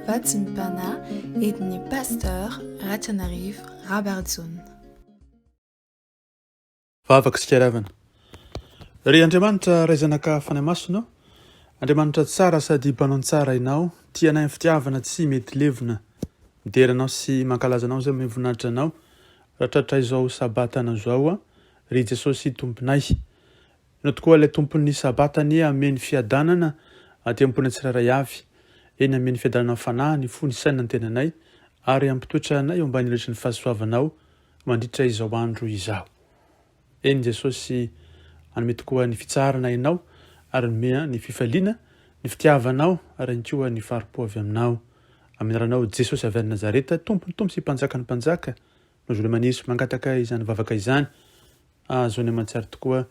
Vatsim-panahy entin'ny Pasteur Ratrianarivo Rabarijaona. Vavaka sy fiaravana. Ry Andriamanitra Ray Zanaka Fanahy Masina ô, Andriamanitra tsara sady mpanao ny tsara Ianao, tia anay amin'ny fitiavana tsy mety levona. Midera Anao sy mankalaza Anao izay omeo voninahitra Anao raha tratra izao Sabata-nao izao, ry Jesosy Tomponay. Ianao tokoa ilay Tompon'ny Sabata anie hameno fiadanana aty am-ponay tsirairay avy. Eny hameno fiadanana ny fanahy, ny fo, ny saina, ny tenanay ary hampitoetra anay eo ambany elatry ny fahasoavanao mandritra izao andro izao. Eny Jesosy hanome tokoa ny fitsaharana Ianao ary hanome ny fifaliana, ny fitiavanao ary ihany koa ny fahari-po avy Aminao. Amin'ny anaranao Jesosy avy any Nazareta, Tompon'ny Tompo sy Mpanjakan'ny Mpanjaka, no zolo maniry sy mangataka izany vavaka izany. Ahazoany aman-tsary tokoa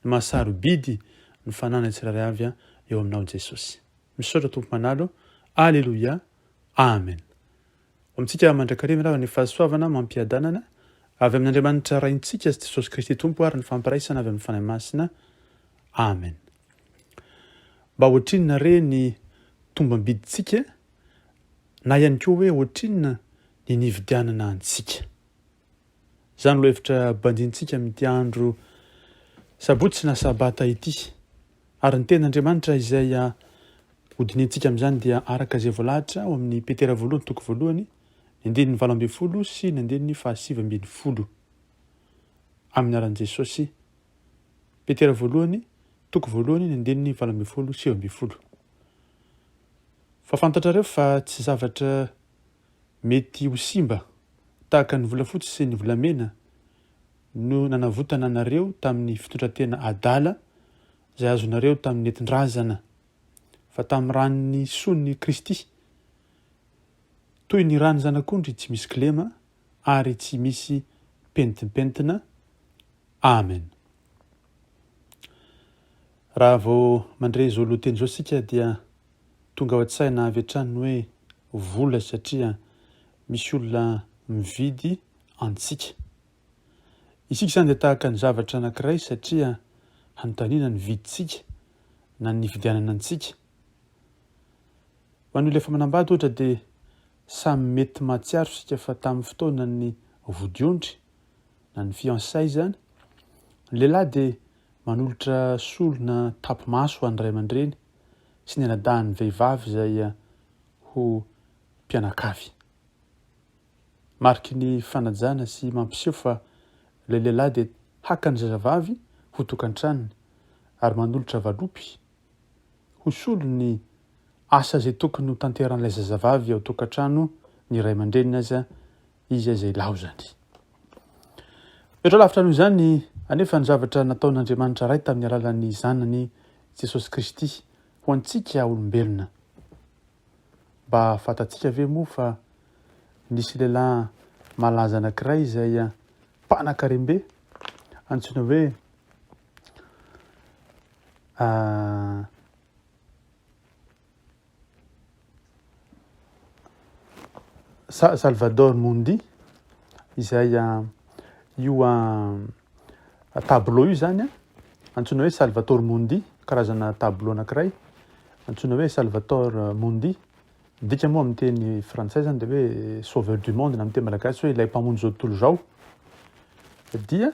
ny maha sarobidy ny fananany tsirairay avy eo aminao Jesosy. Misaotra Tompo manalo. Aleloia. Amen. Ho amintsika mandrakariva angamba ny fahasoavana amam-piadanana avy amin' Andriamanitra Raintsika sy Jesosy Kristy Tompo ary ny fampiraisana avy amin'ny Fanahy Masina. Amen. Mba ohatrinona re ny tombam-bidintsika na ihany koa hoe ohatrinona ny nividianana antsika? Izany lohahevitra banjintsika amin'ity andro sabotsy na sabata ity. Ary ny tenin'Andriamanitra izay hodinihintsika amin'izany dia araka izay voalahatra ao amin'ny Petera voalohany toko voalohany, ny andininy 18 sy ny andininy faha-19. Amin'ny anaran'i Jesosy. Petera voalohany, toko voalohany, ny andininy 18 sy 19. Fa fantatrareo fa tsy zavatra mety ho simba tahaka ny volafotsy sy ny volamena no nanavotana anareo tamin'ny fitondran-tena adala izay azonareo tamin'ny nentin-drazana, fa tamin'ny ran'ny son'i Kristy, toy ny ran'ny zanak'ondry tsy misy kilema ary tsy misy pentimpentina. Amen. Raha vao mandre izao lohateny izao isika dia Tonga ao an-tsaina avy hatrany ny hoe vola satria misy olona mividy antsika. Isika izany dia tahaka ny zavatra anankiray satria hanontaniana ny vidintsika na ny nividianana antsika. Ho an'ny olona efa manambady ohatra dia samy mety mahatsiaro isika fa tamin'ny fotoanan'ny vodiondry na ny fiançailles izany, ny lehilahy dia manolotra solo na tapi-maso ho an'ny ray aman-dreny sy ny anadahin'ny vehivavy izay ho mpianakavy. Mariky ny fanajana sy mampiseho fa ilay lehilahy dia haka ny zazavavy ho tokantranony ary manolotra valopy ho solon'ny asa izay tokony ho tanteran'ilay zazavavy ao tokantrano ny ray aman-dreniny aza izy aza ilaozany. Mihoatra lavitra noho izany anefa ny zavatra nataon'Andriamanitra Ray tamin'ny alalan'ny Zanany Jesosy Kristy ho antsika olombelona. Mba fantatsika ve moa fa nisy lehilahy malaza anankiray izay mpanakarem-be antsoina hoe Salvador Mundi izay io tableau io izany antsoina hoe Salvator Mundi, karazana tableau anankiray antsoina hoe Salvator Mundi, midika moa amin'ny teny frantsay izany dia hoe sauveur du monde na amin'ny teny malagasy hoe ilay mpamonjy izao tontolo izao, dia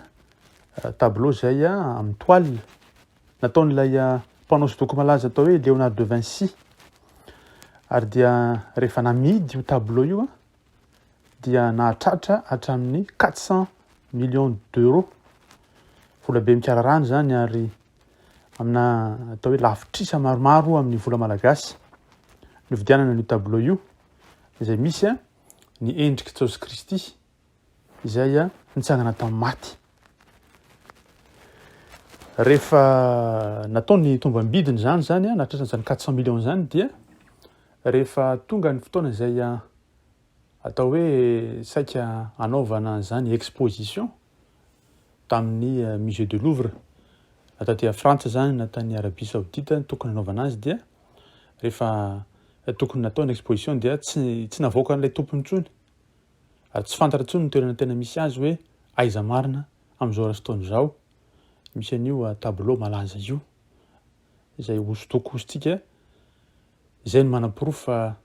tableau izay amin'ny toile Nataon'ilay mpanao hosodoko malaza atao hoe Léonard de Vinci. Ary dia rehefa namidy io tableau io dia nahatratra hatramin'ny 400 millions d'euros. Vola be mikararano izany ary amina atao hoe lavitrisa maromaro amin'ny vola malagasy nividianana an'io tableau io izay misy ny endrik'i Jesosy Kristy. izay nitsangana tamin'ny maty. Rehefa natao ny tombam-bidiny izany izany, nahatratra an'izany 400 millions izany dia rehefa tonga ny fotoana izay atao hoe saika hanaovana an'izany exposition tamin'ny musée de Louvre na taty Frantsa izany na tany Arabie Saoudite tokony hanaovana azy dia rehefa tokony natao ny exposition dia tsy tsy navoakan'ilay tompony intsony Ary tsy fantatra intsony ny toerana tena misy azy hoe aiza marina amin'izao ora fotoana izao misy an'io tableau malaza io izay hosodoko hosintsika. Izay no manaporofo fa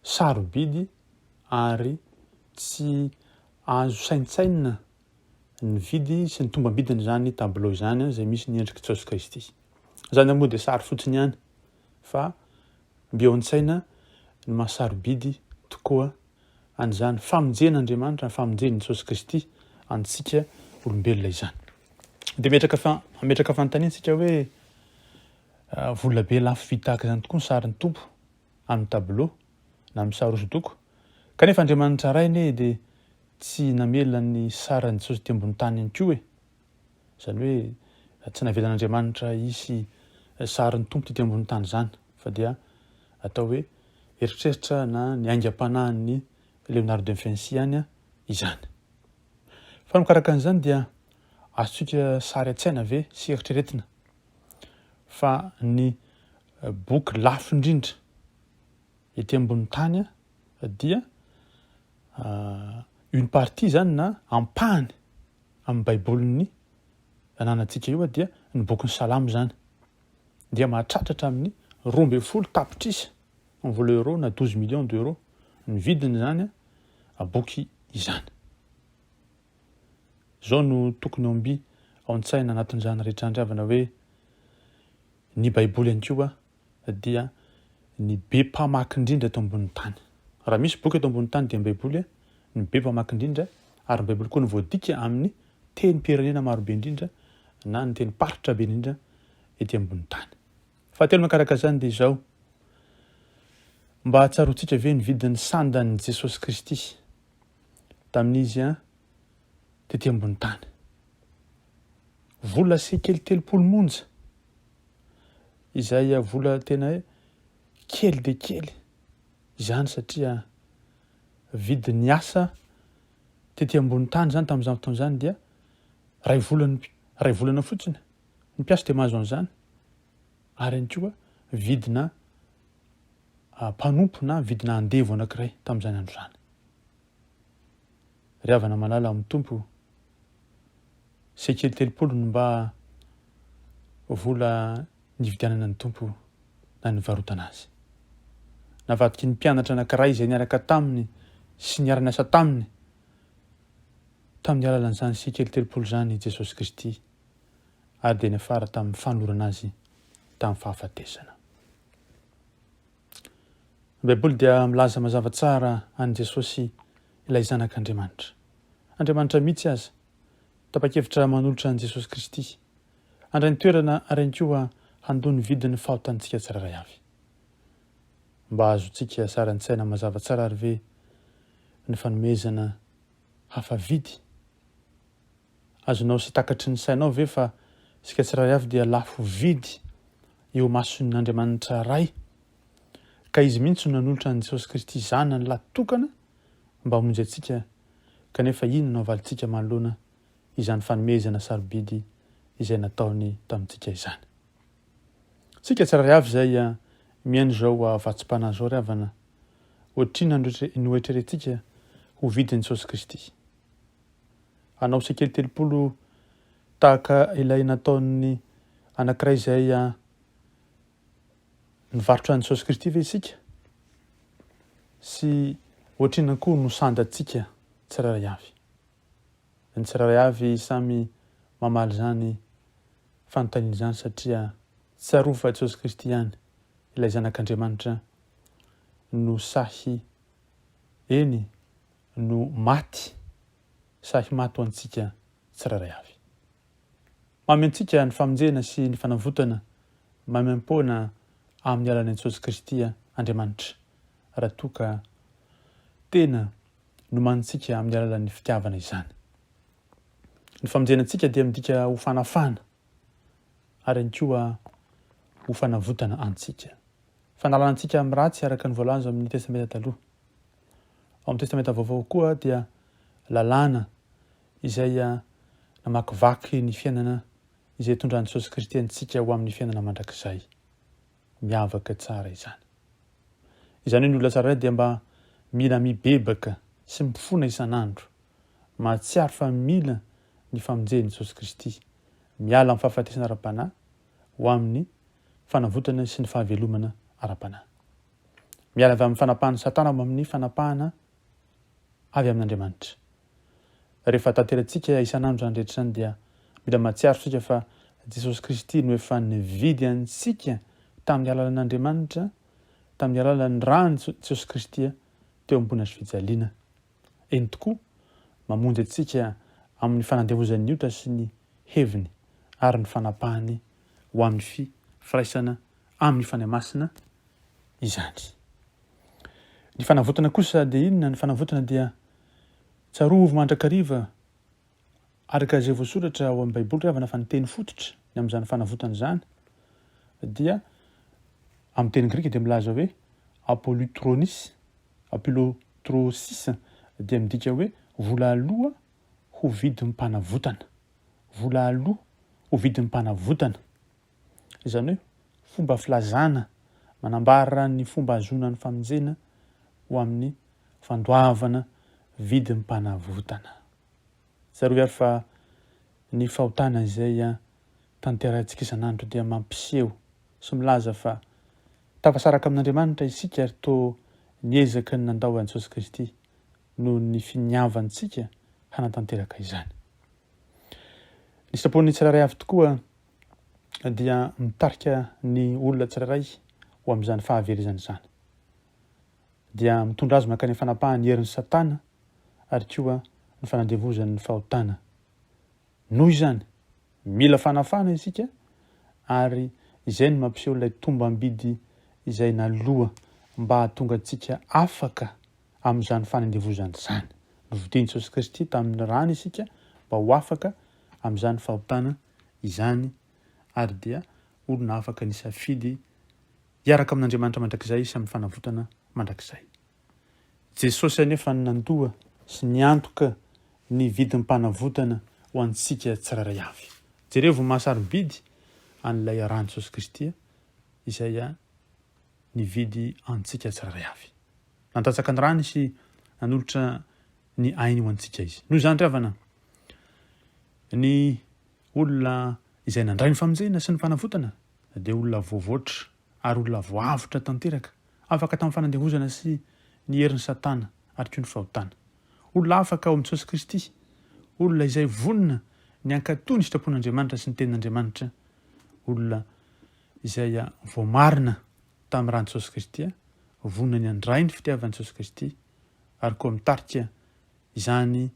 sarobidy ary tsy azo saintsainina ny vidy sy ny tombam-bidin'izany tableau izany izay misy ny endrik'i Jesosy Kristy. Izany moa dia sary fotsiny ihany fa mby eo an-tsaina ny maha sarobidy tokoa an'izany famonjen'Andriamanitra, ny famonjen'i Jesosy Kristy antsika olombelona izany. Dia metraka fa ametraka fanontaniana isika hoe vola be lafo vidy tahaka izany tokoa ny sarin'ny Tompo amin'ny tableau na amin'ny sary hosodoko. Kanefa Andriamanitra Ray anie dia tsy namela ny sarin'i Jesosy tety ambony tany ihany koa e. Izany hoe tsy navelan'Andriamanitra hisy sarin'ny Tompo tety ambony tany izany fa dia atao hoe eritreritra na ny aingam-panahin'i Leonardo da Vinci ihany izany. Fa ny mikaraka an'izany dia azontsika sary an-tsaina ve sy eritreretina fa ny boky lafo indrindra ety ambony tany dia une partie izany na ampahany amin'ny baibolin'ny ananantsika io dia ny bokin'ny salamo izany dia mahatratra hatramin'ny 12 tapitrisa en vola euro na 12 millions d'euros ny vidiny izany boky izany. Izao no tokony omby ao an-tsaina anatin'izany rehetra andry havana hoe ny baiboly ihany koa dia ny be mpamaky indrindra eto ambonin'ny tany. Raha misy boky eto ambonin'ny tany dia ny Baiboly no be mpamaky indrindra ary ny Baiboly koa no voadika amin'ny tenim-pirenena marobe indrindra na ny tenim-paritra be indrindra ety ambonin'ny tany. Fahatelo mankaraka izany dia izao, mba tsaroantsika ve ny vidin'ny sandan'i Jesosy Kristy tamin'izy tety ambony tany? Vola sekely 30 monja. Izay vola tena hoe kely dia kely izany satria vidin'ny asa tety ambony tany izany tamin'izany fotoana izany dia ray volana ray volana fotsiny ny mpiasa dia mahazo an'izany ary ihany koa vidina mpanompo na vidina andevo anankiray tamin'izany andro izany. Ry havana malala ao amin'ny Tompo, sekely 30 no mba vola nividianana ny Tompo na nivarotana azy. Navadiky ny mpianatra anankiray izay niaraka taminy sy niara-niasa taminy tamin'ny alalan'izany sekely 30 izany i Jesosy Kristy ary dia niafara tamin'ny fanolorana azy tamin'ny fahafatesana. Ny Baiboly dia milaza mazava tsara an'i Jesosy ilay Zanak'Andriamanitra. Andriamanitra mihitsy aza tapa-kevitra manolotra an'i Jesosy Kristy handray ny toerana ary ihany koa handoa ny vidin'ny fahotantsika tsirairay avy. Mba azontsika sary an-tsaina mazava tsara ary ve ny fanomezana hafa vidy? Azonao sy takatry ny sainao ve fa isika tsirairay avy dia lafo vidy eo imason'ny Andriamanitra Ray, ka Izy mihitsy no nanolotra an'i Jesosy Kristy Zanany lahy tokana mba hamonjy antsika, kanefa inona no havalintsika manoloana izany fanomezana sarobidy izay nataony tamintsika izany? Isika tsirairay avy izay mihaino izao vatsim-panahy izao ry havana, ohatrinona no eritreretintsika ho vidin'i Jesosy Kristy? Hanao sekely 30 tahaka ilay nataon'ny anankiray izay nivarotra an'i Jesosy Kristy ve isika? Sy ohatrinona koa no sandantsika tsirairay avy? Ny tsirairay avy samy mamaly izany fanontaniana izany satria tsarovy fa Jesosy Kristy ihany, ilay Zanak'Andriamanitra, no sahy, eny, no maty, sahy maty ho antsika tsirairay avy. Mamy antsika ny famonjena sy ny fanavotana maimaimpoana amin'ny alalan'i Jesosy Kristy Andriamanitra, raha toa ka tena nomanintsika amin'ny alalan'ny fitiavana izany. Ny famonjena antsika dia midika ho fanafahana ary ihany koa ho fanavotana antsika. Fanalana antsika amin'ny ratsy araka ny voalaza amin'ny Testamenta Taloha. Ao amin'ny Testamenta Vaovao koa dia lalàna izay namakivaky ny fiainana izay itondran'i Jesosy Kristy antsika ho amin'ny fiainana mandrakizay. Miavaka tsara izany. Izany hoe ny olona tsirairay dia mba mila mibebaka sy mifona isan'andro, mahatsiaro fa mila ny famonjen'i Jesosy Kristy, miala amin'ny fahafatesana ara-panahy ho amin'ny fanavotana sy ny fahavelomana ara-panahy. Miala avy amin'ny fanapahan'i Satana ho amin'ny fanapahana avy amin'Andriamanitra. Rehefa tanteratsika isan'andro izany rehetra izany dia mila mahatsiaro isika fa Jesosy Kristy no efa nividy antsika tamin'ny alalan'Andriamanitra, tamin'ny alalan'ny ran'i Jesosy Kristy teo ambony hazofijaliana. Eny tokoa, mamonjy antsika amin'ny fanandevozan'ny ota sy ny heviny ary ny fanapahany ho amin'ny fi firaisana amin'ny Fanahy Masina izany. Ny fanavotana kosa dia inona? Ny fanavotana dia tsarovy mandrakariva araka izay voasoratra ao amin'ny Baiboly ry havana fa ny teny fototra ny amin'izany fanavotana izany dia amin'ny teny grika dia milaza hoe apolutronis, apulotrosis dia midika hoe vola aloa ho vidim-panavotana. Vola aloa ho vidim-panavotana. Izany hoe fomba filazana manambara ny fomba ahazoana ny famonjena ho amin'ny fandoavana vidim-panavotana. Tsarovy ary fa ny fahotana izay tanterahintsika isan'andro dia mampiseho sy milaza fa tafasaraka amin'Andriamanitra isika ary toa niezaka ny nandao an'i Jesosy Kristy noho ny finiavantsika hanatanteraka izany. Ny sitrapon'ny tsirairay avy tokoa dia mitarika ny olona tsirairay ho amin'izany fahaverezana izany. Dia mitondra azy mankany amin'ny fanapahan'ny herin'i Satana ary koa ny fanandevozany ny fahotana. Noho izany, mila fanafahana isika ary izay no mampiseho ilay tombam-bidy izay naloa mba hahatonga antsika afaka amin'izany fanandevozana izany. Novidian'i Jesosy Kristy tamin'ny rany isika mba ho afaka amin'izany fahotana izany ary dia olona afaka nisafidy hiaraka amin'Andriamanitra mandrakizay sy amin'ny fanavotana mandrakizay. Jesosy anefa no nandoa sy niantoka ny vidim-panavotana ho antsika tsirairay avy. Jerevo ny maha sarobidy an'ilay ran'i Jesosy Kristy izay nividy antsika tsirairay avy. Nandatsaka ny rany sy nanolotra ny ainy ho antsika izy. Noho izany ry havana, ny olona izay nandray ny famonjena sy ny fanavotana dia olona voavoatra ary olona voavotra tanteraka, afaka tamin'ny fanandevozana sy ny herin'i Satana ary koa ny fahotana. Olona afaka ao amin'i Jesosy Kristy, olona izay vonona ny hankatò ny sitrapon'Andriamanitra sy ny tenin'Andriamanitra, olona izay voamarina tamin'ny ran'i Jesosy Kristy, vonona ny handray ny fitiavan'i Jesosy Kristy ary koa mitarika izany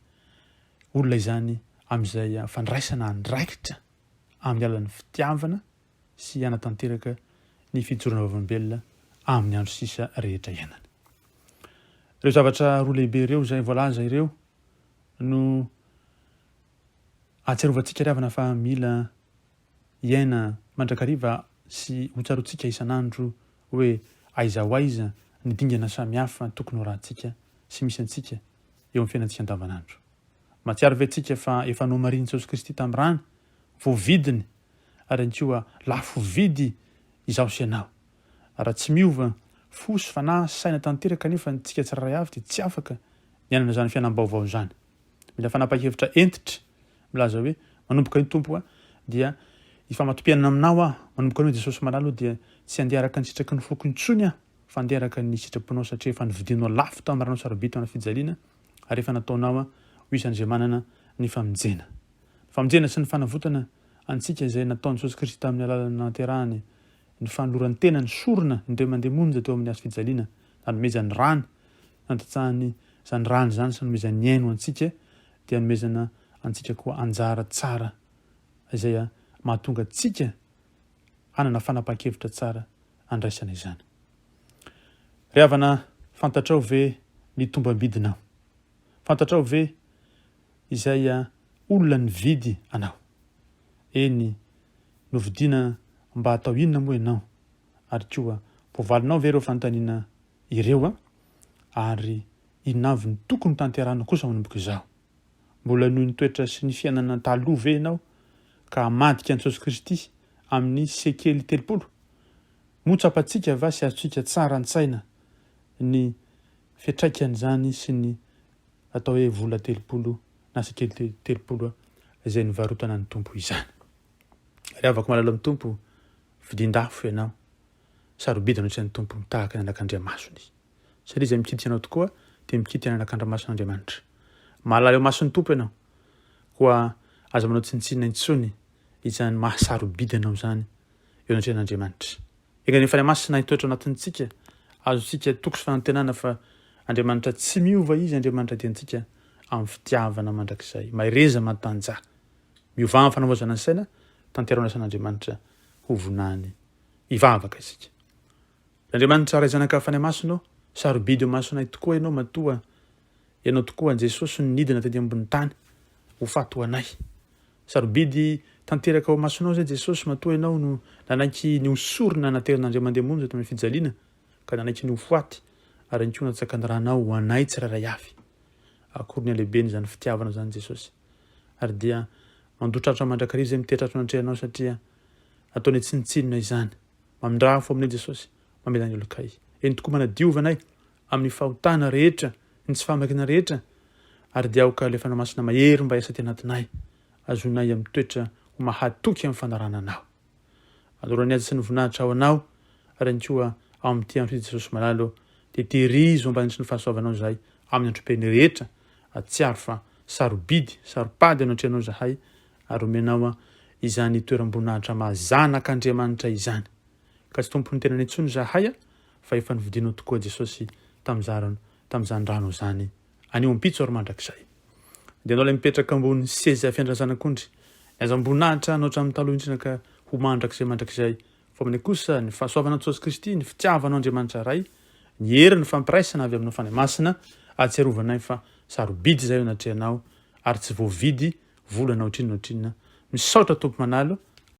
olona izany amin'izay fandraisana andraikitra amin'ny alalan'ny fitiavana sy hanatanteraka ny fijoroana vavolombelona amin'ny andro sisa rehetra iainana. Ireo zavatra roa lehibe ireo izay voalaza ireo no ahatsiarovantsika ry havana fa mila hiaina mandrakariva sy ho tsaroantsika isan'andro hoe aiza ho aiza ny dingana samihafa tokony ho arahantsika sy misy antsika eo amin'ny fiainantsika andavanandro. Mahatsiaro ve tsika fa efa nomarihin'i Jesosy Kristy tamin'ny rany, voavidiny, ary ihany koa lafo vidy izaho sy ianao. Raha tsy miova fo sy fanahy sy saina tanteraka anefa ny tsika tsirairay avy dia tsy afaka ny hanana izany fiainam-baovao izany. Mila fanapahan-kevitra hentitra milaza hoe manomboka io Tompo a dia hifamato-piainana aminao aho, manomboka anio Jesosy malala o dia tsy handeha araka ny sitraky ny foko intsony aho fa handeha araka ny sitraponao satria efa novidianao lafo tamin'ny ranao sarobidy tamin'ny fijaliana ary efa nataonao aho ho isan'izay manana ny famonjena. Ny famonjena sy ny fanavotana antsika izay nataon'i Jesosy Kristy tamin'ny alalan'ny nanaterahany ny fanoloran-tenany sorona indray mandeha monja teo amin'ny hazo fijaliana nanomezany rany nandatsahany izany rany izany sy nanomezany ny ainy ho antsika dia anomezana antsika koa anjara tsara izay mahatonga antsika hanana fanapahan-kevitra tsara andraisana izany. Ry havana, fantatrao ve ny tombam-bidinao? Fantatrao ve izay olona nividy anao? Eny, novidiana mba hatao inona moa ianao? Ary koa, voavalinao ve ireo fanontaniana ireo? Ary inona avy no tokony hotanterahina kosa manomboka izao? Mbola noho ny toetra sy ny fiainana taloha ve ianao ka hamadika an'i Jesosy Kristy amin'ny sekely 30? Moa tsapantsika va sy azontsika tsara an-tsaina ny fiantraikan'izany sy ny atao hoe vola 30 na sekely 30 izay nivarotana ny Tompo izany? Ry havako malala amin'ny Tompo, vidin-dafo ianao. Sarobidy anatrehan'ny Tompo tahaka ny anakandriamasony. Satria izay mikitika anao tokoa dia mikitika ny anakandriamason'Andriamanitra. Mahalala eo mason'ny Tompo ianao. Koa aza manao tsinontsinona intsony izany maha sarobidy anao izany eo anatrehan'Andriamanitra. Enga anie ny Fanahy Masina hitoetra ao anatintsika, azontsika toky sy fanantenana fa Andriamanitra tsy miova Izy Andriamanitra dia antsika amin'ny fitiavana mandrakizay. Mahereza matanjaha. Miovà amin'ny fanavaozana ny saina, tanteraho ny asan'Andriamanitra ho vonany. Hivavaka isika. Andriamanitra Ray Zanaka Fanahy Masina ô, sarobidy eo masonay tokoa Ianao matoa Ianao tokoa Jesosy no nidina tety ambony tany ho faty ho anay. Sarobidy tanteraka ao masonao izay Jesosy matoa Ianao no nanaiky ny ho sorona naterin'Andriamandemonja tamin'ny fijaliana ka nanaiky ny ho faty ary ihany koa natsaka ny ranao ho anay tsirairay avy. Akory ny halehiben'izany fitiavana izany Jesosy. Ary dia mandotratra mandrakariva izay mitetra ato anatrehanao satria ataonay tsinontsinona izany. Mamindrafo aminay Jesosy, mamela ny helokay. Eny tokoa manadiova anay amin'ny fahotana rehetra, ny tsy fahamarinana rehetra, ary dia aoka ilay Fanahy Masina mahery mba hiasa aty anatinay, azonay amin'ny toetra ho mahatoky amin'ny fanarahana Anao. Anoro ny haja sy ny voninahitra ho Anao, ary ihany koa ao amin'ity andro ity Jesosy malala ô, dia tehirizo ambanitry ny fahasoavanao izahay amin'ny androm-piainay rehetra, atsiaro fa sarobidy, saro-pady anatrehanao izahay, ary omenao izany toeram-boninahitra maha zanak'Andriamanitra izany. Ka tsy tompon'ny tenany intsony izahay fa efa novidianao tokoa Jesosy tamin'izany tamin'izany rano izany anio ampitso ary mandrakizay. Dia anao ilay mipetraka ambony seza fiandran'ny zanak'ondry, ny azam-boninahitra anao hatramin'ny taloha indrindra ka ho mandrakizay mandrakizay. Fa aminay kosa ny fahasoavanao Jesosy Kristy, ny fitiavanao Andriamanitra Ray, ny herin'ny fampiraisana avy aminao Fanahy Masina, ahatsiarovanay fa sarobidy izahay eo anatrehanao ary tsy voavidy vola na ohatrinona ohatrinona. Misaotra Tompo Manalo.